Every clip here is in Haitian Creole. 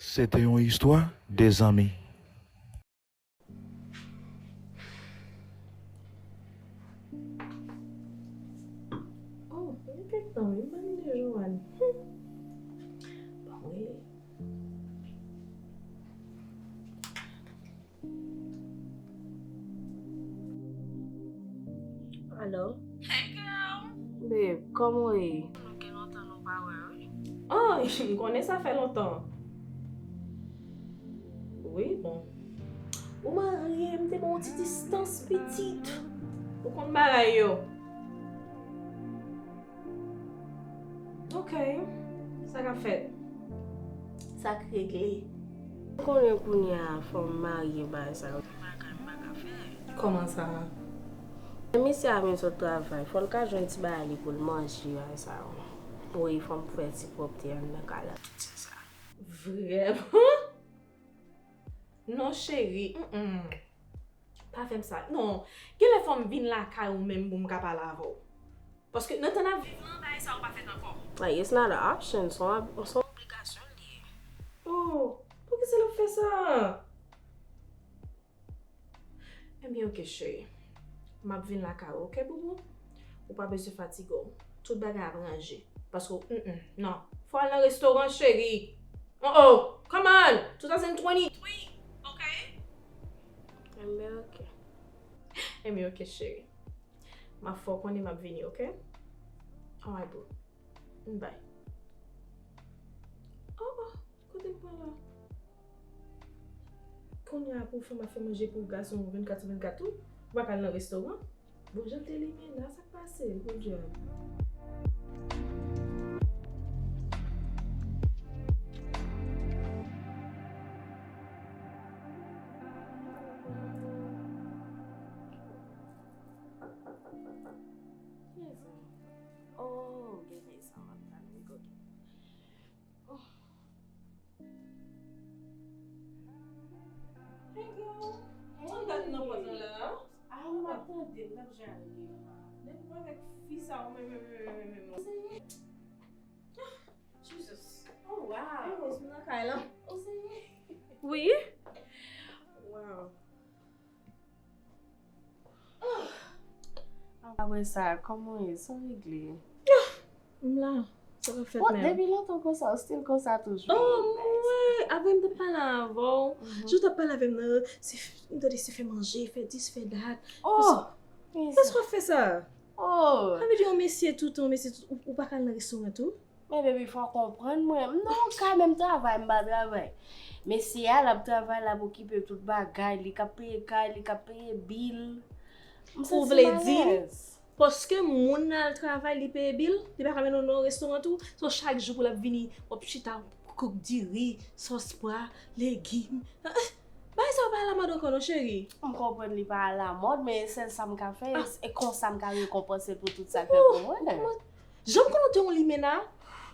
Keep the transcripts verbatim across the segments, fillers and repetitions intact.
Se te yon istwa de zanmi. Oh, gen kèk tan wi, m pa tande Joanne. Hmm. Bon, rele. Alo? Hey girl! Babe, kòman w ye? Nou gen lontan nou pa wè, wi. Oh, m konnen sa fè lontan. Wi, bon. Ou marye, m te ba w yon ti distans pitit. Ou konn bagay yo. Ok. Sa k ap fèt? Sa k regle? Ou konnen kounye a, fò m marye, bagay sa yo. Bagay m pa ka fè. Kòman sa? Lè misye a vin sot travay, fò l ka jwenn ti bagay li pou l manje, bagay sa yo. Wi, fò m fè ti pwòpte anndan kay la, tout se sa. Vrèman? Non, cheri, mm, mm. Pa fè m sa. Non, genlè fò m vin lakay ou menm pou m ka pale avè w. Paske nan tan n ap viv lan, bagay sa yo pa fèt ankò. Like, it's not an option, se yon, se yon obligasyon li ye. Oh, poukisa l ap fè sa? Ebyen, oke, cheri. M ap vin lakay ou, oke, boubou? Ou pa bezwen fatige w. Tout bagay ap ranje. Paske, mm, mm, non. Fò al nan restoran, cheri. Oh, oh, come on! Two thousand twenty-three, oke? Enben, oke. Enben, oke, cheri. M ap fè w konnen m ap vini, oke? Alright, boo. Bye. Oh, oh, kote m pran la? Kounye a pou fanm ap fè manje pou gason vennkat sou vennkat tou? Ou pa ka al nan restoran? Bon, jan te limena, sa k pase? Good job. Kiyès sa? Oh, gen nèg sa m ap tande, wi, kote. Oh. Hey girl, ou konn bat nan pòt lan la? Ah, m ap tande, m t ap jwe avèk li. Depi w avèk fi sa, ou menm, menm, menm, menm, menm. Jesus. Oh, wow. Hey, Rose, m nan kay lan. Wi. Wow. Apre sa, kòman w ye? Sa w regle? M la. Sa pa fèt menm. Depi lontan konsa, ou still konsa toujou. Oh, mwen, apre m te pale avè w. Jan w t ap pale avè m nan, se, m tande se fè manje, fè dis, fè dat. Oh! Kiyès w ap fè sa? Oh! Sa vle di yon mesye toutan, yon mesye tout, ou, ou pa ka al nan restoran tou? Men baby, fò w konprann mwen. M nan yon kay, menm travay, m pa travay. Mesye a, l ap travay, l ap okipe tout bagay, li k ap peye kay, li k ap peye bil. M santi m alèz. Ou vle di m, paske moun nan al travay, li peye bil, li pa ka mennen w nan yon restoran tou? So, chak jou pou l ap vini, w ap chita, kouk diri, sòs pwa, legim. Bagay sa yo pa alamòd ankò non, cheri. M konprann li pa alamòd, men sèl sa m ka fè, e konsa m ka rekonpanse l pou tout sa l fè pou mwen. Jan m konnen w te yon limena,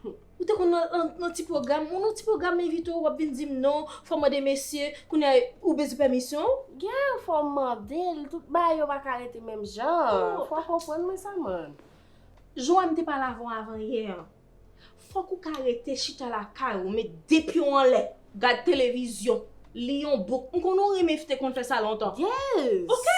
ou te konn nan, nan, nan ti pwogram, ou nan ti pwogram envite w, w ap vin di m non, fò w mande mesye, kounye a ou bezwen pèmisyon? Yeah, fò m mande l, tout bagay yo pa ka rete menm jan. Fò w konprann mwen sa, man. Jan m te pale avè w avan yè an, fòk ou ka rete chita lakay ou, met de pye w anlè, gad televizyon, li yon bouk. M konnen w renmen te konn fè sa lontan. Yes! Ok!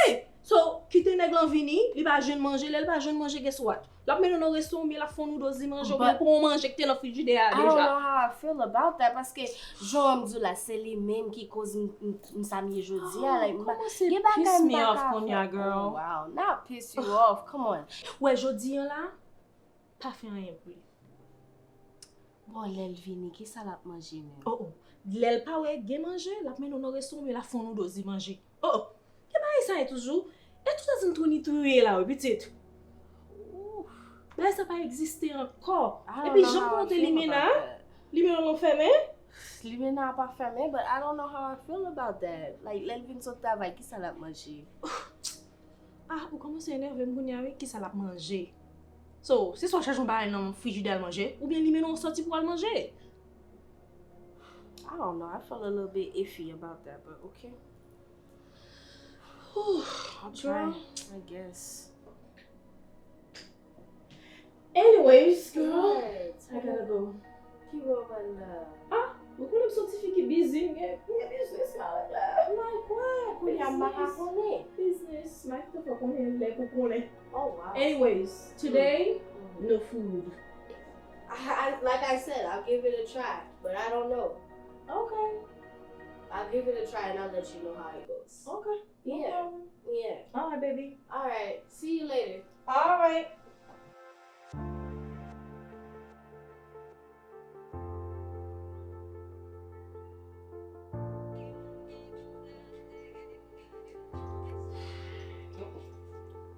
So, kite nèg lan vini, li pa jwenn manje, lè l pa jwenn manje, guess what? L ap mennen w nan restoran oubyen l ap fè w noodles li manje, oubyen l pran yon manje ki te nan frijidè a deja. I don't know how I feel about that, paske jan m di w la, se li menm ki koz m, m, m sa m ye jodi a. Like, m pa, gen bagay m pa ka fè. Oh, wow, not piss you off, come on. Wè, jodi an la, pa fè anyen pou li. Bon, lè l vini, kisa l ap manje menm? Oh, oh. Lè l pa wè gen manje, l ap mennen w nan restoran oubyen l ap fè w noodles li manje. Oh, oh. Gen bagay sa ye toujou. E two thousand twenty-three ye la wi, pitit. Bagay sa pa egziste ankò. Epi jan m konnen w te limena, limena w lan fèmen. Limena pa fèmen, but I don't know how I feel about that. Like, lè l vin sot travay, kisa l ap manje? Ah, ou kòmanse enève m kounye a wi, kisa l ap manje? So, se swa w chache yon bagay nan frijidè al manje, oubyen limena w sòti pou w al manje. I don't know, I feel a little bit iffy about that, but okay. Whew, I'll try, I guess. Anyways, girl, I gotta go. Ki bò w pral la? Ah, ou konnen m se yon ti fi ki Gen, gen biznis la, la. Like what? Kounye a m pa ka konnen. Biznis, Mike te fè konnen lè pou konnen. Oh, wow. Anyways, today, no food. I, I, like I said, I'll give it a try, but I don't know. Okay. I'll give it a try and I'll let you know how it goes. Okay. No problem. Yeah. All right, baby. All right. See you later. All right.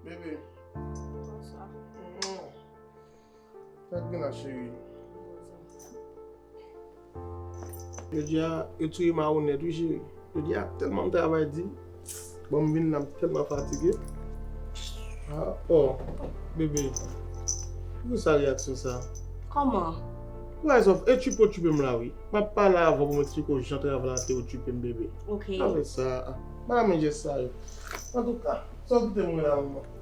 Bebe. Bonswa. Sa k gen la, cheri? Jodi a, yo touye m a onèt, wi, cheri. Jodi a, tèlman m travay di. Bon, m vin la, m tèlman fatige. Ah, oh, bebe. Poukisa reyaksyon sa? Kòman? Rise of, e tchipe w tchipe m la, wi. M ap pale avè w pou m eksplike w jan travay la te tchipe m, bebe. Ok. Sa vle sa, ah. M pa renmen jès sa yo. Antouka, sa w kite m wè la, manman.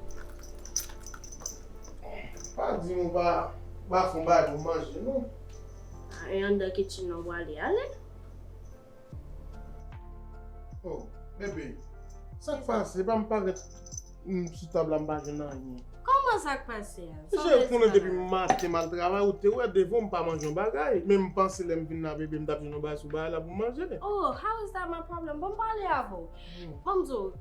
Pa di m ou pa, pa fè yon bagay pou manje, non. E anndan kitchen nan w prale ale? Oh, bebe, sa k pase? Pa m parèt, mm, sou tab la, m pa jwenn anyen. Kòman sa k pase a? Sa w vle di la? Depi maten m al travay, ou te wè devan m pa manje yon bagay. Men m panse lè m vin la, bebe, m t ap jwenn yon bagay sou bagay la pou m manje. Oh, how is that my problem? Ban m pale avè w. Hmm. Ban m di w,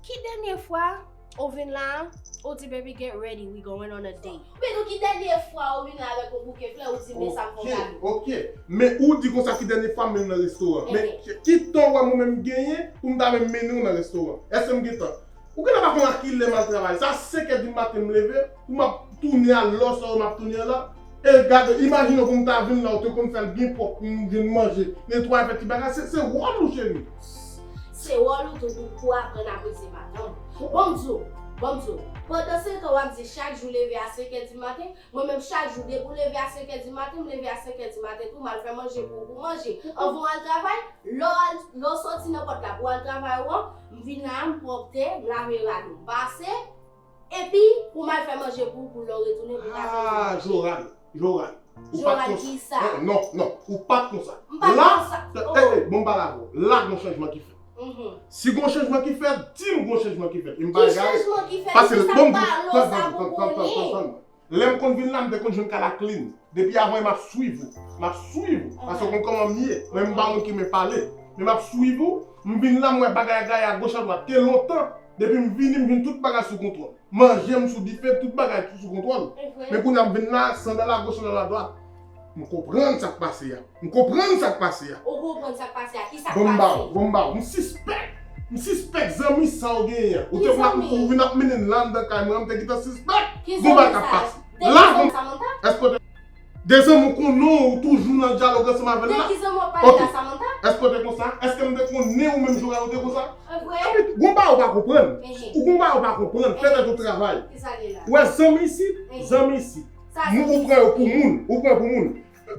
ki dènye fwa ou vin la, ou di, "Baby, get ready, we going on a date." Men nou ki dènye fwa ou vin la avèk yon bouke flè, ou di, "Men sa m fè w kado." Ok, ok. Men ou di konsa ki dènye fwa m mennen w nan restoran. Men ki tan w wè mwen menm genyen pou m ta menm mennen w nan restoran? Èske m gen tan? Ou genlè pa konn a kilè m al travay. Sa senkè di maten m leve, pou m ap tounen a lè sa yo m ap tounen an la. E gade, imajine w pou m ta vin la, ou te konn fè l byen pwòp, pou m vin manje, netwaye, fè ti bagay. Se, se wòl ou, cheri. Se wòl ou tou pou, pou aprann apresye madanm. Ban m di w, ban m di w. Pandan se tan w ap di chak jou leve a senkè di maten, mwen menm chak jou depi w leve a senkè di maten, m leve a senkè di maten tou, m al fè manje pou ou, pou w manje. Anvan w al travay, lè w al, lè w soti nan pòt la pou w al travay ou an, m vin la, m pwòpte, m lave rad ou, m pase, epi pou m al fè manje pou ou, pou lè w retounen pou w ka fè manje. Ah, Joran, Joran. Ou pa t konsa. Joran, ki sa? Non, non, non, ou pa t konsa. M pa t konsa. La, oh, eh, eh, bon, m pale avè w. La, gon chanjman ki fèt. Mhm. Si gon chanjman ki fèt, di m gon chanjman ki fèt. E m pa egare. Ki chanjman ki fèt? Paske, bon, tann, tann, tann, tann, tann. Lè m konn vin la, m te konn jwenn kay la clean. Depi avan, m ap swiv ou. M ap swiv ou. Paske ou konn kòman m ye. Mwen, m pa moun ki renmen pale. Men m ap swiv ou. M vin la, m wè bagay la gaye agoch adwat. Te lontan. Depi m vini, m jwenn tout bagay sou kontwòl. Manje m sou dife, tout bagay sou kontwòl. Men kounye a m vin la, sandal agoch, sandal adwat. M konprann sa k pase a. M konprann sa k pase a. Ou konprann sa k pase a? Ki sa k pase? Bon, m ba w, bon, m ba w. M sispèk. M sispèk zanmi sa w genyen an. Ou te vin ap, ou vin ap mennen l anndan kay mwen, m te gentan sispèk. Ki zanmi sa? Gon bagay k ap pase. La, zanmi Samantha? Èske w te, de zanmi w konnen w toujou nan dyalòg ansanm avè l la? De ki zanmi w ap pale la, Samantha? Èske w te konsa? Èske m te konnen ou menm Joran ou te konsa? Epi, gon bagay ou pa konprann. Ou gon bagay ou pa konprann. Fè tèt ou travay. Ou wè zanmi isit, zanmi isit. Ou pran yo pou moun. Ou pran yo pou moun.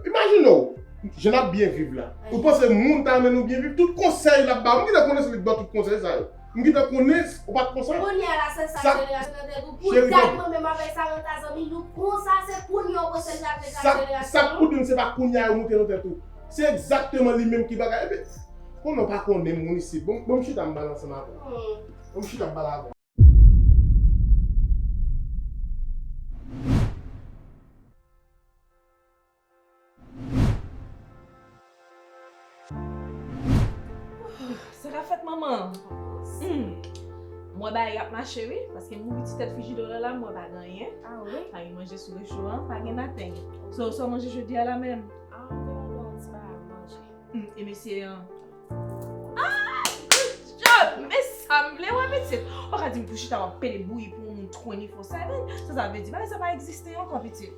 Imajine w, jan n ap byen viv la. Ou panse moun ta renmen nou byen viv? Tout konsèy l ap ba w, m gentan konnen se li k ba w tout konsèy sa yo. M gentan konnen, ou pa t konsa. Kounye a la, se sa, sa jenerasyon nan tèt ou. Pou dat mwen menm avèk Samantha zanmi nou konsa, se kounye a w panse l ap vin sa jenerasyon nou? Sa k pou di m se pa kounye a yo moute nan tèt ou. Se egzakteman li menm ki bagay. Epi, konnen w pa konnen moun isit. Bon, bon, m chita m pale ansanm avè w. Bon, m chita m pale avè w. Sa k ap fèt, manman? Hmm. M wè bagay ap mache, wi, paske m ouvri ti tèt frijidè la, la, m wè pa gen anyen. Ah, wi? Pa gen manje sou recho an, pa gen naten. So, sa w manje jodi a la menm? Ah, m te mande yon ti bagay pou manje. Hmm, e mesye an? Ah, good job! Men sa m vle wè, pitit. Ou pa ka di m pou chita w ap pede bouyi pou yon moun twenty-four seven. Sa, sa vle di bagay sa pa egziste ankò, pitit.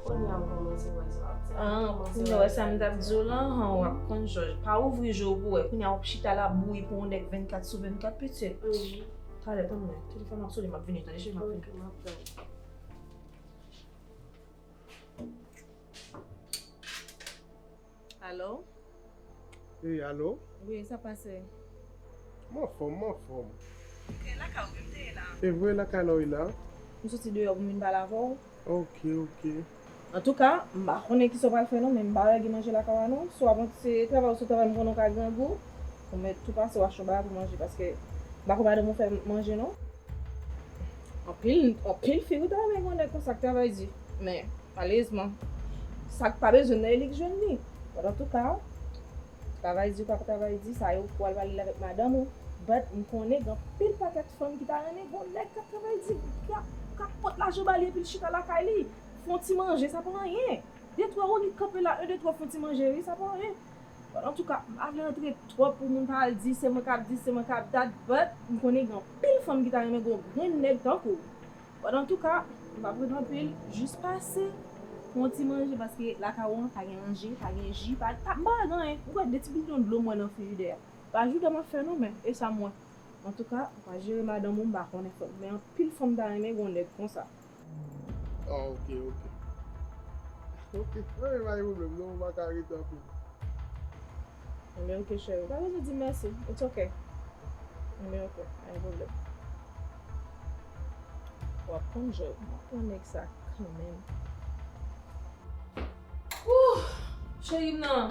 Kounye a m kòmanse wè sa w ap di a. Ah, kounye a w wè sa m t ap di w la, han, w ap konn jòj. Pa ouvri je w pou wè. Kounye a w ap chita la ap bouyi pou yon nèg vennkat sou vennkat, pitit. Mhm. Talè, tann mwen. Telefòn nan sone, m ap vini, tande, cheri, m ap vini. Ok, m ap tann. Alo? Wi, alo? Wi, sa pase? M anfòm, m anfòm. Ok, lakay ou wi m te ye la. E vre, lakay la w ye la? M soti deyò pou m vin pale avè w. Ok, ok. Antouka, m pa konnen kisa w pral fè non, men m pa lage manje lakay la non. Si w ap se travay ou se travay, m konnen w ka grangou. Ou mèt tou pase w achte yon bagay pou manje, paske m pa kwè madanm ou fè manje non. Anpil, anpil fi wi ta renmen gen yon nèg konsa k travay di. Men, malerezman, sa k pa bezwen nan e li k jwenn li. But antouka, travay di ou pa travay di, sa yo pou al pale avèk madanm ou. But m konnen gen anpil pakèt fanm ki ta renmen gen yon nèg k ap travay di, k ap, k ap pot lajan ba li epi l chita lakay li. Fè yon ti manje, sa pa anyen. De twa ou li kanpe la, en, de twa fè yon ti manje, wi, sa pa anyen. But antouka, m pa vle antre twòp pou moun pa al di se mwen k ap di, se mwen k ap dat, but m konnen gen anpil fanm ki ta renmen gen yon grenn nèg tankou w. But antouka, m p ap rete anpil, jis pase, fè yon ti manje, paske lakay ou an, pa gen manje, pa gen ji, pa, pa, m pa gen anyen. Ou wè de ti bidon dlo m wè nan frijidè a. Pa jouda m ap fè non, men, e sa m wè. Antouka, ou pa jere madanm ou, m pa konnen fanm, men anpil fanm ta renmen gen yon nèg konsa. Ah, ok, ok. Ok, anben pa gen pwoblèm, non, ou pa ka rete anpil. Anben, ok, cheri. Pa bezwen di m mèsi. It's ok. Anben, ok, pa gen pwoblèm. W ap konn jan, w ap pran nèg sa kanmenm. Wouh! Cheri m nan.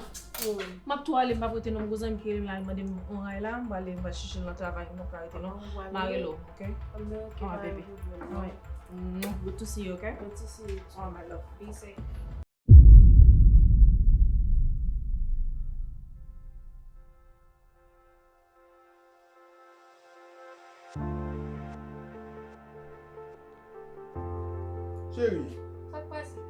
M ap tou ale, m p ap rete non. M gon zanmi ki rele m la, li mande m yon ray la, m prale, m pral chèche l nan travay, m p ap ka rete non. M a rele w, ok? Anben, ok, pa gen pwoblèm. Alright, baby. Alright. Mm, good to see you, ok? Good to see you too, my love. Be safe. Cheri. Sa k pase?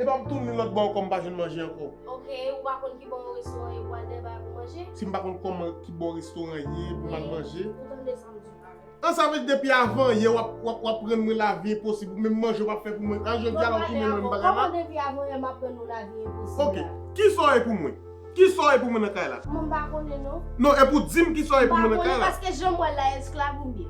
Epa m tounen lòt bò ankò, m pa jwenn manje ankò. Ok, ou pa konn ki bò restoran ye pou al dèyè bagay pou manje? Si m pa konn kòman ki bò restoran ye pou m al manje. Ou tande sa m di w la? An, sa vle di depi avan yè w ap, w ap, w ap rann mwen lavi enposib, ou menm manje w p ap fè pou mwen. A jodi a la w tounen menm bagay la? Kòman depi avan yè m ap rann ou lavi enposib la? Ok, kisa w ye pou mwen? Kisa w ye pou mwen nan kay la? Mwen m pa konnen non. Non, epi w di m kisa w ye pou mwen nan kay la. M pa konnen paske jan m wè l la esklav ou m ye.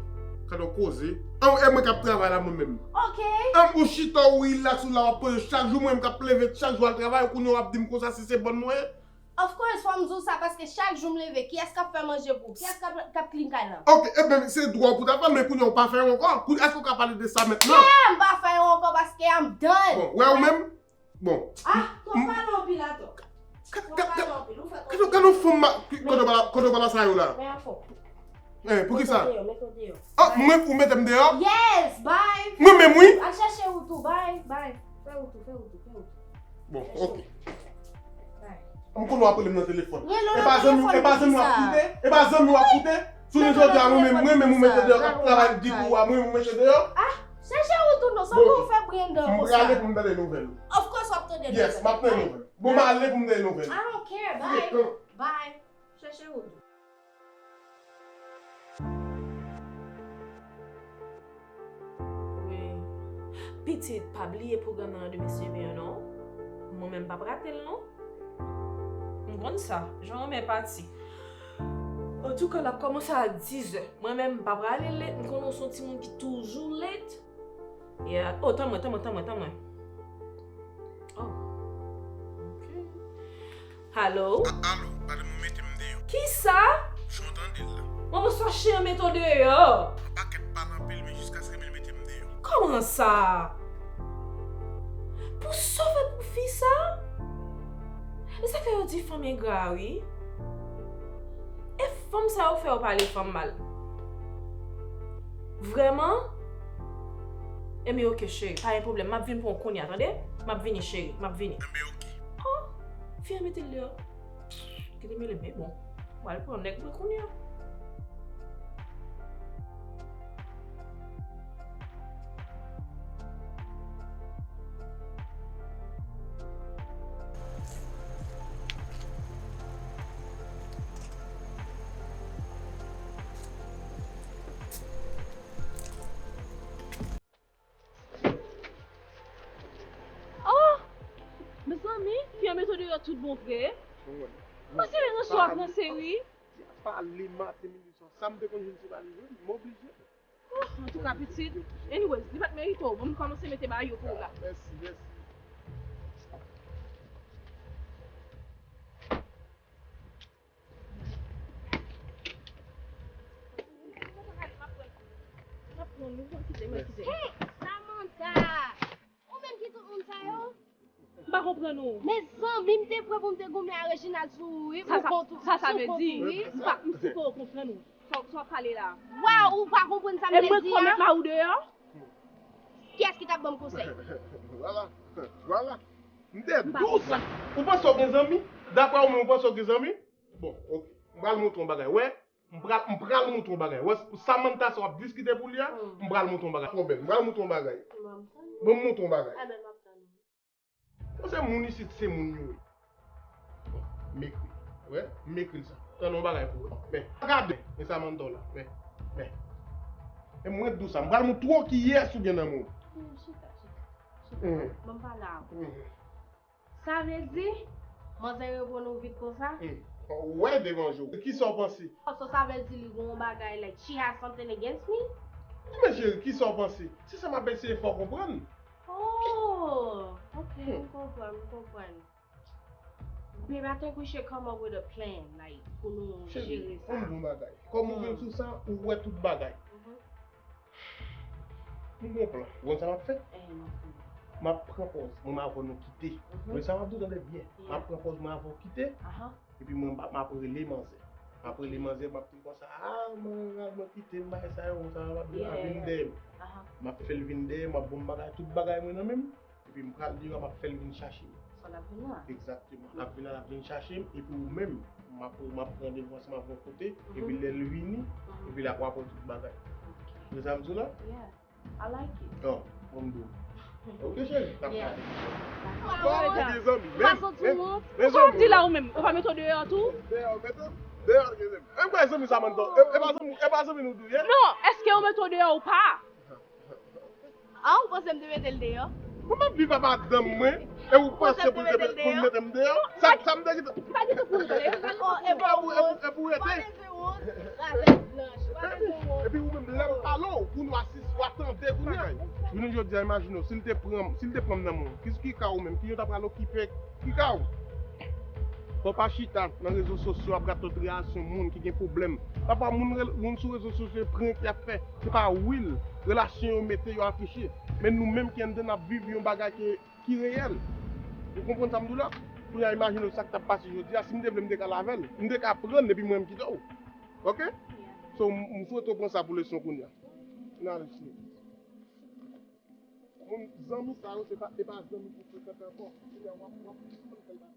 Gade yon koze. An, e mwen k ap travay la mwen menm. Ok. An, ou chita ou rilaks ou la w ap poze chak jou mwen menm k ap leve chak jou al travay, kounye a w ap di m konsa si se bòn mwen ye? Of course, fò m di w sa, paske chak jou m leve, kiyès k ap fè manje pou ou? Kiyès k ap, k ap clean kay lan? Ok, ebyen, se dwa w pou ta fè l, men kounye a w pa fè yo ankò. Kounye, èske w ka pale de sa mentnan? Yeah, m pa fè yo ankò paske I'm done. Bon, wè ou menm? Bon. Ah, twòp pale anpil atò. Twòp pale anpil, ou fè twòp. Gade yon fanm, kote w pale sa yo la? Men anfò. Eh, poukisa? Mete w deyò, mete w deyò. Ah, mwen, ou mete m deyò? Yes, bye. Mwen menm, wi. Al chèche wout ou, bye, bye. Fè wout ou, fè wout ou, fè wout ou. Bon, ok. M konnen w ap rele m nan telefòn. Epa zanmi w ap koute? Epa zanmi w ap koute? Jounen jodi a, mwen menm, mwen menm ou mete deyò, k ap travay di pou ou a, mwen menm ou mete deyò? Ah, chèche wout ou non, sa pou w fè brendan konsa. M prale pou m tande nouvèl ou. Of course, w ap tande nouvèl. Yes, m ap tande nouvèl. Bon, m ale pou m tande nouvèl. I don't care, bye. Bye. Chèche wout ou. Wi. Pitit, pa bliye pwogram nan nan demen si Dye vle an non. Mwen menm m p ap rate l non. M konn sa, jan w renmen pati. Antouka, l ap kòmanse a dizè. Mwen menm, m pa prale late, m konnen w se yon timoun ki toujou late. Yeah. Oh, tann mwen, tann mwen, tann mwen, tann mwen. Oh. Ok. Alo? A-, alo, madanm ou mete m deyò. Kisa? Jan w tande l la. Manman swache an mete w deyò. Yon pakèt pale anpil, men jiskaske l mete m deyò. Kòman sa? Pou sa w fè pou fi sa? E sa fè yo di fanm engra, wi. E fanm sa yo fè yo pale fanm mal. Vrèman? Enben, ok, cheri, pa gen pwoblèm. M ap vin pran w kounye a, tande? M ap vini, cheri, m ap vini. Enben, ok. Oh, fi a mete l deyò. Kite mele, men bon. M pral pran nèg mwen kounye a. Oh! Mezanmi, fi a mete w deyò tout bon vre. Ou wè. Mwen se ranse w ap ranse wi. Pale maten midi swa. Sa m te konn jwenn se pa li vre, m oblije. Oh, antouka pitit. Anyways, li pa t merite w. Bon, m kòmanse mete bagay yo pou ou la. Mèsi, mèsi. Hey, Samantha! Ou menm ki tout moun sa yo? M pa konprann ou. Men zanmi, m te prè pou m te goumen a Reginald sou ou, wi. Sa, sa, sa, sa vle di? Wi. M pa, m sipè w konprann ou. Sa, sa w ap pale la? Waw, ou pa konprann sa m vle di a? E mwen k fò met mari w deyò? Kiyès ki t ap ban m konsèy? Vwala, vwala. M te di w sa. Ou panse w gen zanmi? Daprè ou menm, ou panse w gen zanmi? Bon, ok. M pral montre w yon bagay. Wè, m pral, m pral montre w yon bagay. Wè, Samantha sa w ap diskite pou li a, m pral montre w yon bagay. Pwoblèm. M pral montre w yon bagay. Bon, m montre w yon bagay. Bon, se moun isit, se moun yo ye. Bon, m ekri. Wè, m ekri l sa. Tann yon bagay pou ou. Men, gade, men sa m anndan w la. Men, men. E mwen t di w sa. M pral montre w kiyès ou gen nan men w. Hmm, chita, chita. Chita. Mhm. Ban m pale avè w. Mhm. Sa vle di, manzè reponn ou vit konsa? Hmm. Wè devan je w. Kisa w panse? So sa vle di li gon bagay, like, she has something against me? Men cheri, kisa w panse? Se sa m ap eseye fè w konprann. Oh, ok, m konprann, m konprann. Babe, I think we should come up with a plan, like, pou nou jere sa. Cheri, ann di yon bagay. Kòm ou vin sou sa, ou wè tout bagay. Mhm. M gon plan. Ou konn sa m ap fè? Eh, m ap fè. M ap pran pòz mwen avè w nou kite. Mhm. Men sa m ap di w, tande byen. Yeah. M ap pran pòz mwen avè w kite. Aha. Epi mwen, m ap, m ap rele manzè. M ap rele manzè, m ap di l konsa, "Ah, mwen, mwen kite m, bagay sa yo, konsa, m ap di, ah, vin dèyè m." Aha. M ap fè l vin dèyè m, m ap bon bagay, tout bagay mwen nan men m. Epi m pral deyò, m ap fè l vin chache m. Fò l ap vin la. Egzakteman. L ap vin la, l ap vin chache m, epi ou menm, m ap, m ap pran randevou ansanm avè w yon kote, epi lè l vini, epi l ap wè tout bagay. Ok. Ou konn sa m di w la? Yeah. I like it. Oh, bon, m di w. Ok, cheri, n ap pale. Bon, ok, zanmi. Ou pa santi wont? Ou pa di la ou menm, ou pa mete w deyò tou? Deyò, mete m, deyò, mete m. E m kwè zanmi sa, man, e, e pa zanmi, e pa zanmi nou tou ye? Non, èske yo mete w deyò ou pa? Ah, ou panse m te mete l deyò? Mwen m ap viv ak madanm mwen, e ou panse pou l te, pou l mete m deyò? Sa, sa m te gentan. Sa gentan pou l vle. E pou, e pou, e pou rete. Pa bezwen wont. Ravèt blanch. Pa bezwen wont. Epi ou menm, lè m pale w, pou nou asiste, w a tande kounye a. Jounen jodi a, imajine w, si l te pran, si l te pran m nan men w, ki, ki ka ou menm, ki jan w ta pral okipe, ki ka ou? Fò w pa chita nan rezo sosyo ap gad tout reyaksyon moun ki gen pwoblèm. Pafwa moun, moun sou rezo sosyo se prank y ap fè. Se pa real relasyon yo mete, yo afiche. Men nou menm ki anndan n ap viv yon bagay ki, ki reyèl. Ou konprann sa m di w la? Kounye a, imajine w sa k t ap pase jodi a. Si m te vle, m te ka lave l. M te ka pran l epi mwen m kite w. Ok? So, m, m swete w pran sa pou leson kounye a. N ale sinon. Moun, zanmi sa yo, se pa, se pa zanmi pou frekante ankò. Kounye a, w ap, w ap konprann sa l pa.